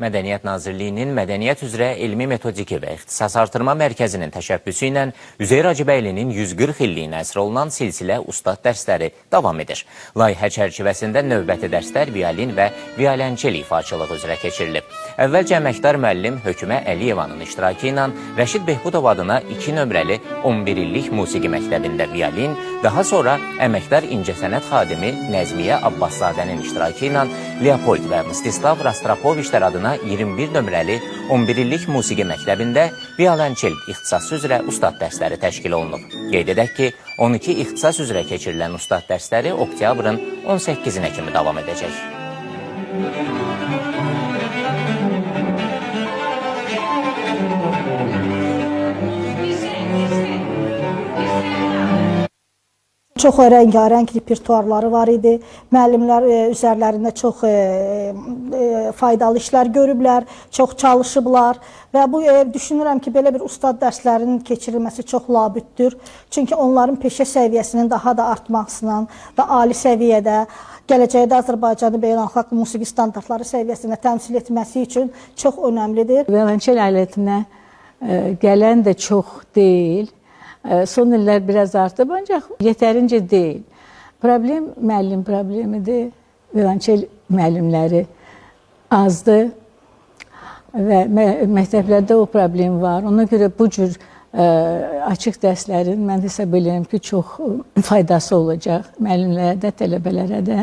Mədəniyyət Nazirliyinin Mədəniyyət üzrə Elmi Metodiki və İxtisas Artırma Mərkəzinin təşəbbüsü ilə Üzeyir Hacıbəylinin 140 illiyinə həsr olunan silsilə ustad dərsləri davam edir. Layihə çərçivəsində növbəti dərslər violin və violonçel ifaçılığı üzrə keçirilib. Əvvəlcə əməkdar müəllim Hökümə Əliyevanın iştirakı ilə Rəşid Behbudov adına 2 nömrəli 11 illik musiqi məktəbində violin, daha sonra əməkdar incəsənət xadimi Nəzmiyə Abbaszadənin iştirakı ilə Leopold və Mstislav Rostropoviçlər adına 21 nömrəli 11 illik musiqi məktəbində violonçel ixtisası üzrə ustad dərsləri təşkil olunub. Qeyd edək ki, 12 ixtisas üzrə keçirilən ustad dərsləri oktyabrın 18-nə kimi davam edəcək. Çox rəngarəng repertuarları var idi. Müəllimlər üzərlərində çox faydalı işlər görüblər, çox çalışıblar və bu düşünürəm ki, belə bir ustad dərslərinin keçirilməsi çox labüddür. Çünki onların peşə səviyyəsinin daha da artmasına və ali səviyyədə gələcəkdə Azərbaycanı beynəlxalq musiqi standartları səviyyəsində təmsil etməsi üçün çox önəmlidir. Violonçel alətinə gələn də çox deyil. Son illər biraz artıb, ancaq yetərincə deyil. Problem müəllim problemidir. Violonçel müəllimləri azdır və məktəblərdə o problem var. Ona görə bu cür açıq dərslərin mən hesab edirəm ki, çox faydası olacaq müəllimlərə də, tələbələrə də.